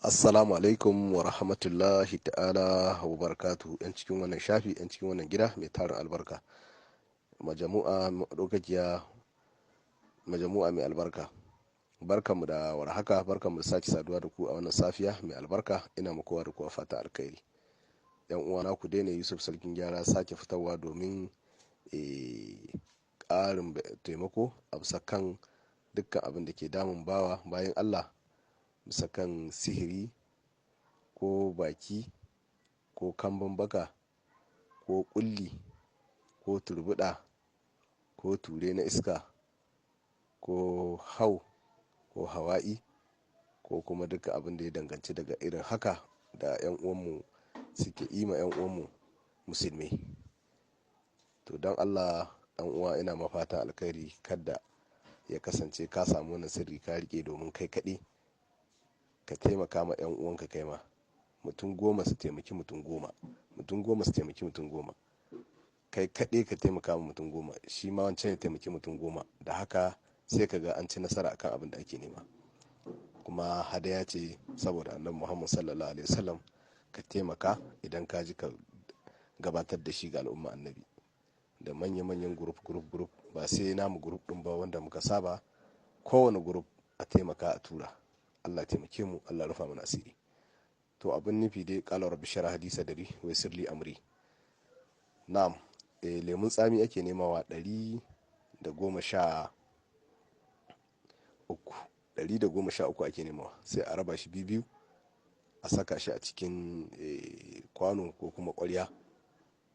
Assalamu alaikum wa rahmatullahi ta'ala wa barakatuhu, yan cikin wannan shafi, yan cikin wannan gida mai tarin albarka, majamu'a madaukakiya, majamu'a mai albarka. Barkanmu da warhaka, barkanmu da sake saduwa da ku a wannan safiya mai albarka. Ina muku kowa da kowa fata alkhairi. Yan uwana, ku daina Yusuf Sarkin Gyara sake fitarwa domin ƙarin taimako a bisa kan dukkan abin da ke damun bawa bayan Allah, bisa kan sihiri ko baki ko kambun baka ko kulli ko turbuɗa ko ture na iska ko hau ko hawa'i ko kuma duka abin da ya danganci daga irin haka da 'yan uwanmu suke yi ma 'yan uwanmu musulmi. To don Allah ɗan uwa, ina mafata alkhairi, kada ya kasance ka samu wannan sirri ka rike domin kai kaɗai, ka taimaka ma 'yan uwanka. Kai ma mutum 10 su taimaki mutum 10, mutum 10 su taimaki mutum 10. Kai kaɗai ka taimaka ma mutum 10, shi ma wancan ya taimaki mutum 10. Da haka sai ka ga an ci nasara akan abin da ake nema. Kuma hadaya ce saboda Annabi Muhammad sallallahu alaihi wasallam. Ka taimaka idan ka ji, ka gabatar da shi ga al'umma Annabi da manya-manyan group, group, group. Ba sai namu group din ba wanda muka saba, kowane group a taimaka a tura. Allah taimake mu, Allah rufa mana asiri. To abin nufi dai, qala rabbi shrah li sadri wa yassir li amri. Na'am, lemun tsami ake nemawa 113, 113 ake nemawa. Sai a raba shi biyu, a saka shi a cikin kwano ko kuma ƙwarya,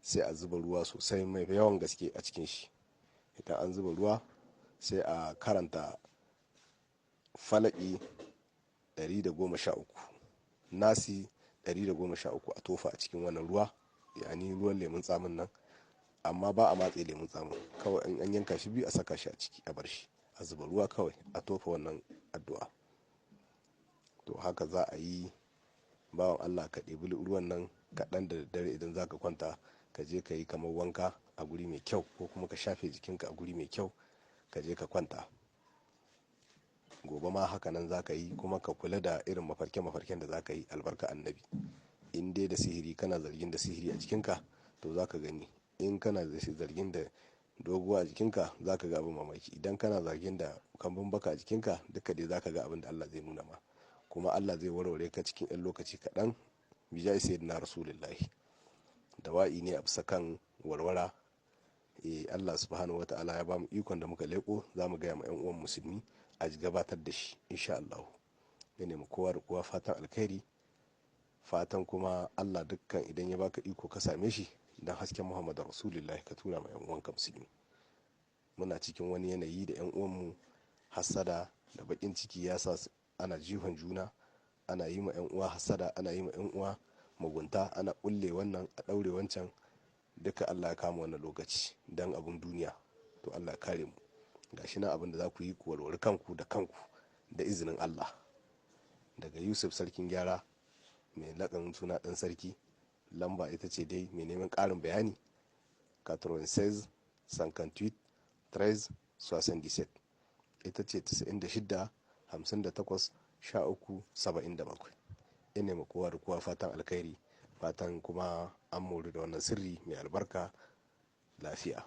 sai a zuba ruwa sosai mai yawan gaske a cikin shi. Idan an zuba ruwa, sai a karanta Falaki 113, Nasi 113, a tofa a cikin wannan ruwa, yani ruwan lemun tsamin nan. Amma ba a matse lemun tsamin, kawai in an yanka shi biyu a saka shi a ciki, a bar shi, a zuba ruwa kawai, a tofa wannan addu'a. To haka za a yi. Bawan Allah, ka ɗebi ruwan nan kaɗan da daddare idan za ka kwanta, ka je ka yi kamar wanka a guri mai kyau ko kuma ka shafe jikinka a guri mai kyau, ka je ka kwanta. Gobe ma haka nan za ka yi. Kuma ka kula da irin mafarke-mafarken da za ka yi, albarka Annabi. In dai da sihiri, kana zargin da sihiri a jikinka, to za ka gani. In kana da zargin da doguwa a jikinka, za ka ga abin mamaki. Idan kana zargin da kambun baka a jikinka, duka dai za ka ga abin da Allah zai nuna ma, kuma Allah zai warware ka cikin 'yan lokaci kaɗan, bijai sayyidina Rasulullahi. Dawa'i ne a bisa kan warwara. Allah subhanahu wa ta'ala ya bamu ikon da muka leko, za mu gaya ma 'yan uwan musulmi a gabatar da shi insha Allah. Ya nemi kowa da kowa fatan alkhairi, fatan kuma Allah dukkan idan ya baka iko ka same shi, dan hasken Muhammadu Rasulullahi, ka tura ma 'yan uwanka musulmi. Muna cikin wani yanayi da 'yan uwanmu hasada da bakin ciki ya sa ana jihon juna, ana yi ma 'yan uwa hasada, ana yi ma 'yan uwa mugunta, ana kulle wannan, a daure wancan. Duka Allah ya kama wannan lokaci dan abun duniya. To Allah ya kare mu. Gashi nan abin da za ku yi, ku warware kanku da kanku da izinin Allah. Daga Yusuf Sarkin Gyara, mai laƙanin suna ɗan sarki. Lamba ita ce dai, mai neman ƙarin bayani, 96 58 13 77. Ita ce 96 58 13 77. Ina ma kowa da kowa fatan alkhairi, fatan kuma an mori da wannan sirri mai albarka. Lafiya.